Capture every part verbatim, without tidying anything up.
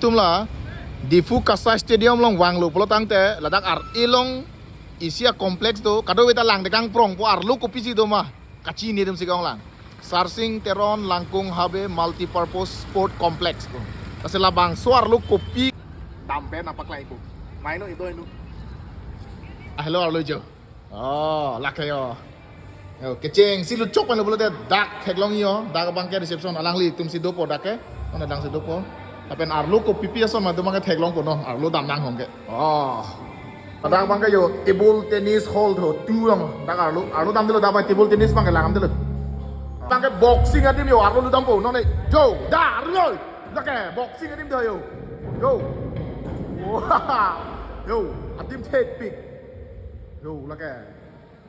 Tum la Diphu Kasai Stadium along vanglo pulo tangte ladak ar-e along isi a-complex do, kadokave ta langdekang prong po, arlo kopisi do ma kachini atum si kanglang. Sarsing Teron Langkung Habe Multipurpose Sport Complex ko. Lasi labangso arlo kopi dampen apaklai ko. Maino ido inu. Ah, hello arlo jo. Oh, lake yo. Yo, kecheng si lutchok pen lo pulote dak theklong yo, dak abangke reception alanglitum si dopo dak ke. Mana dang si dopo. Lapen arlo kopipi ason ma do abangke theklongpo non, arlo dam nanghong ke. Oh. Dak abangke yo table tennis hall tho tu long dak arlo, arlo damdelo dak abang table tennis abangke langdamdelo. Abangke boxing adim yo arlo lutdampo non ne. Yo, da arlo. Lake boxing adim do yo. Yo. Wah. Yo, adim thekpik. Yo, lake.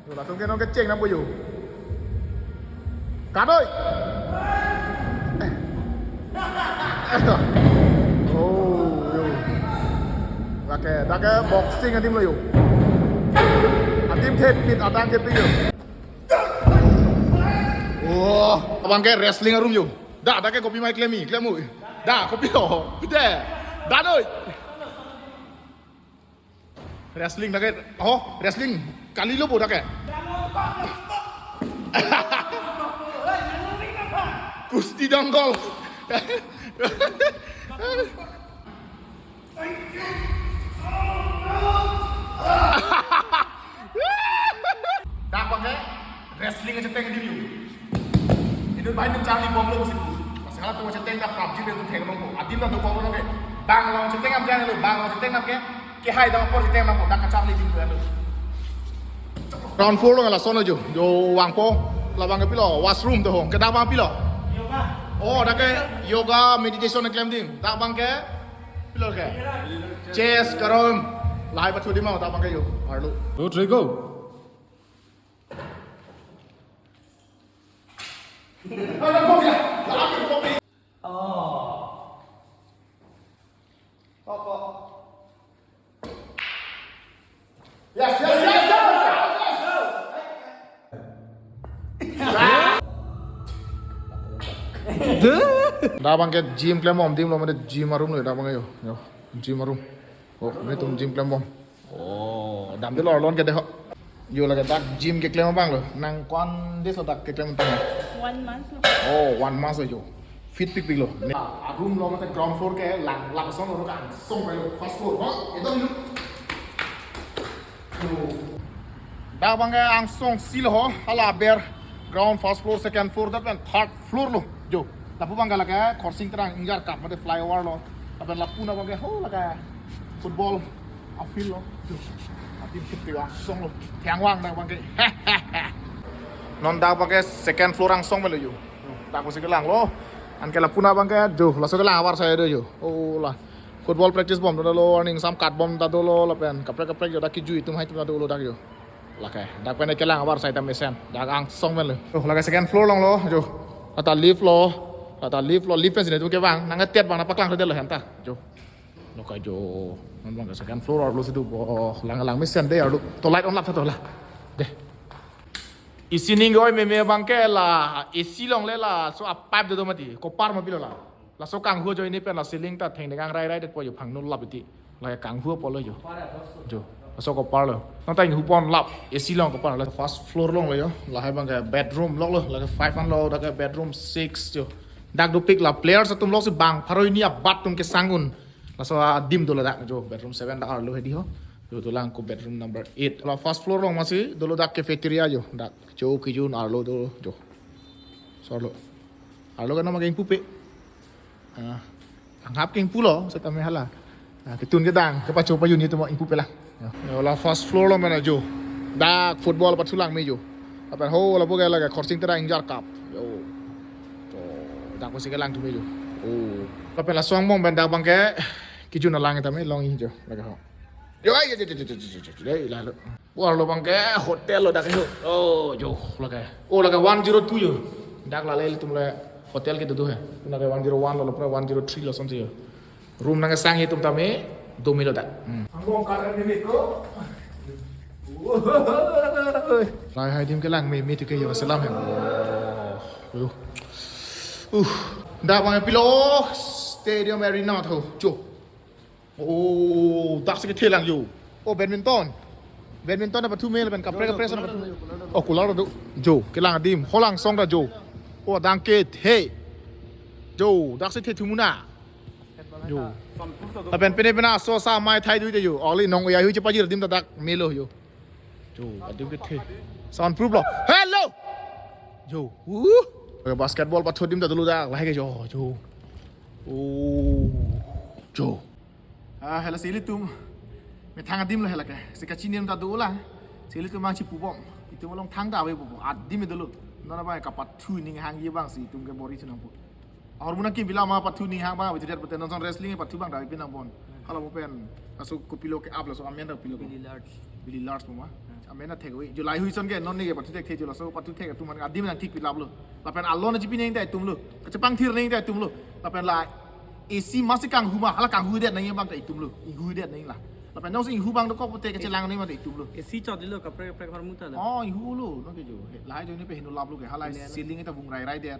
Yo, latum ke non kecheng nangpo yo. Kadoi. Oh, yo. Lake, dak ke boxing adim lo yo. Adim thekpik, adang ke pi yo. Oh, abangke wrestling arum yo. Da, dak ke kopi mai klemi, klemu. Da, kopi ho. Pite. Da doi. Wrestling dak ke, oh, wrestling kali lo po dak ke. Kusti dongkol. Dak abangke wrestling acheteng adim yo. Itum banghini charlibomlo pusi pu. Masi halatum acheteng dak PUBG pen itum theklongpo. Adim dak dobomlo ke. Bang along acheteng am jang lo, bang along acheteng nangke. Kehai dak apor acheteng nangpo, dak kacharli adim lo. Ground floor along lason jo. Jo vangpo. Labangke pilo, washroom do hong. Ke dak abang pilo. Oh, dak ke yoga meditation keklem adim. Dak abangke pilo ke. Chess, carrom. Lahai pathu adim ma dak abangke yo. Arlo. Two, three, go. Oh. Yes, yes, yes, yes, yes, yes. Dak abangke gym klembom adim lo mate gym arum lo dak abangke yo. Yo, gym arum. Oh, netum gym klembom. Oh, damdelo arlo ke de ho. Yo lake dak gym keklem abang lo. Nang ko-an days lo dak keklem tang? One month lo. Oh, one month lo yo. Fit pikpik lo. Ne, ah, room lo mate ground floor ke lang lapuson lo kangsong lo first floor. Ha? Itum lo. Yo. Dak abangke angsong si lo ho. Hala aber ground first floor, second floor, dak pen third floor lo. Jo. Lapu abangke lake Khorsing Terang Ingjarkap mate flyover lo. Lapen lapu abangke ho lake football a-field lo. Jo. Adim thekpik angsong lo. Thengvang dak abangke. Non dak abangke second floor angsong lo yo. Dak pusi kelanglo. Anke lapu abangke jo. Laso kelang avarsai do yo. Oh la. Football practice bom do lo, warning sam kat bom ta dolo lapen kaprek kaprek jo dak kejui atum hai atum ta dolo dak yo. Lake, dak pen kelang avarsai ta mesen. Dak angsong pen lo. Oh, lake second floor along lo, jo. Lata lift lo. Lata lift lo, lift pen si netum kevang. Nang etiat abang nangpaklang kredetlo henta. Jo. Lo ka jo. Non abangke second floor arlo si do. Oh, lang lang mesen de arlo. To light on lap tha to la. De. Isi ning oi meme abangke la A C along le laso a-pipe do do mati. Kopar ma pilo la. Laso kanghu ajoine pen la ceiling ta thengdeng angrai rai detpo yo, phangno lap iti. La kanghu apotlo yo. Jo. Laso kopar lo. Nang ta inghupon lap. A C along kopar lo. First floor along lo yo. Lahai abangke bedroom lok lo. Lake five an lo, dak ke bedroom six jo. Dak dopik la players atum lok si bang pharo hini abat atum kesang un. Laso adim dolo dak jo. Bedroom seven dak arlo hedi ho. Jo, dolang ko bedroom number eight. La first floor along masi dolo dak cafeteria jo. Dak cho kijun arlo do jo. Sorlo. Arlo kan nama ke ingpupe. Ah, anghap ke ingpulo, setame hala. Ah, ketun kedang, kepacho pajun atum ingpupe la. Ya. Ya, la first floor along mana jo. Dak football pathulang me jo. Lapen ho lapu ke lake Khorsing Terang Ingjarkap. Yo. To, dak pusi kelang thume jo. Oh. Lapen laso angbong pen dak abangke kijun alang tame long-i jo. Lake ho. Yo, ai, ai, ai, ai, ai, ai, ai, ai, ai, lalo. War lo abangke hotel lo dak yo. Oh, jo, lake. Oh, lake one zero two yo. Dak lale ilitum le hotel ke do do he. Lake one zero one lo, lo pura one zero three lo sonsi yo. Room nangkesang atum tame do me lo dak. Hmm. Angbong kar ni ko. Lahai adim kelang me, me tu ke yo selam he. Oh, yo. Uh, dak abang pilo. Stadium arena tho, jo. Oh, dak si kethe lang jo. Oh, badminton. Badminton apa thu mel pen kaprek kaprek sana apa thu mel. Oh, kular do. Jo, kelang adim, holang song ta jo. Oh, dang kethe. Jo, dak si kethe thu muna. Jo. Lapen pene pene aso sa mai thai dui te jo. Oli nong ya hui chepajir adim ta dak melo jo. Jo, adim kethe. Sound proof lo. Hello. Jo. Uh. Basketball pathu adim ta dulu dak lahai ke jo. Jo. Oh. Jo. Ah, hala si ilitum methang adim lo hala ke. Si kachini adim ta dolang. Si ilitum mang chipubom. Itum along thangta ave pupo. Adim dolo. Non abang kapathu ning hangji abang si itum ke bor-i thu nangpo. Ahormu nangkim pila ma pathu ning hang abang, abitu det pute non son wrestling pathu abang ta ave pi nangpon. Hala bo pen. Laso kopilo ke-ap laso amen ta kopilo ke. Billy Large. Billy Large mo ma. Amen ta thek ave. Jo lahai hui ason ke non ne ke pathu thekthe jo laso pathu thek atum an adim nangthik pilap lo. Lapen alon chipi neng ta itum lo. Kachepangthir neng ta itum lo. Lapen la A C masi kanghu ma, hala kanghudet nangji abang ta itum lo. Inghudet nangji la. Lapen jongsi inghu abang dokok pute kachelang nangji abang ta itum lo. A C chot dilo kaprek kaprek ahormu ta lo. Oh, inghu lo, non ke jo. He, lahai ajoine pe heno lap lo ke. Hala ceiling ta vung rai rai det.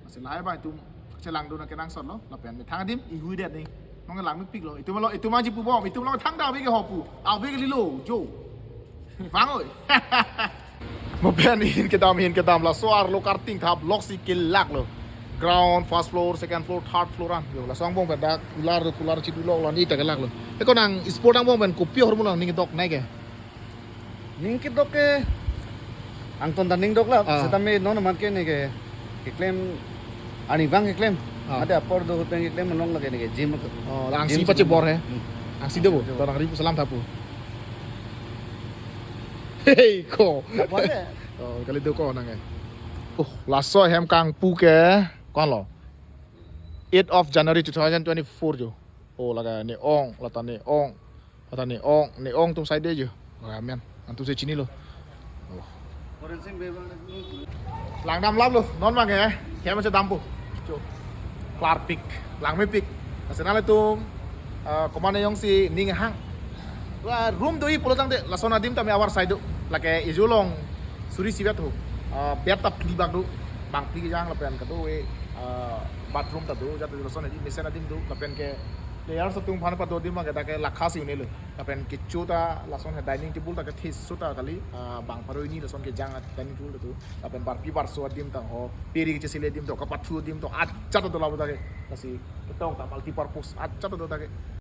Masi lahai abang itum kachelang do nang kenangsot lo. Lapen methang adim inghudet nangji. Non ke lang mepik lo. Itum lo, itum aji pubom. Itum lo thangta ave ke ho pu. Ave ke lilo, jo. Vang oi. Mo pen ahin kedam, ahin kedam, laso arlo karting thap lok si kelak lo. Ground, first floor, second floor, third floor an. Jo, laso angbong pen dak kular, kular chidu lok lo, ni ta kelak lo. Eko nang sport angbong pen kopi ahormu nangning doknei ke? Ning kedok ke angton ta ning doklap. Ah. Setame non amat ke ne ke keklem, arnivang keklem. Ah. Mate apor do ahut pen keklem along lake ne ke gym. Oh, la angsi gym pachebor he. Hmm. Angsi do bo. Pachebor. Dak nangri pu salam tha pu. Hei, ko. Dapat ya? Oh, kali do ko nang eh. Oh, laso hem kangpu ke, ko-an lo? Eight of January two thousand twenty-four jo. Oh, lake ne-ong, lata ne-ong. Lata ne-ong, ne-ong atum side jo. Oh, amen. Antum si chinilo. Oh. Langdam lap lo, non abang ke, hem chedam po. Jo. Klarpik, lang mepik. Lasi nanglitum, eh, komat jongsi ning hang. Wah, room do-i pulo tangte, lason adim tame avar sai do. Lake ejo along suri sivet ho. Eh, bed ta phli bak do, bang phli kejang lapen kado-e, eh, bathroom ta do, jat lason adim, mesen adim do, lapen ke players atum aphan pado adim abang ke dak ke lakha si un-e lo. Lapen kecho ta lason he dining table ta kethe so ta kali, ah, bang pharo hini lason kejang dining table ta do. Lapen barpi barso adim ta ho, peri kechesele adim ta, kapathu adim ta, ajat ta do labo ta ke. Lasi ketong ta multi purpose, ajat ta do ta ke.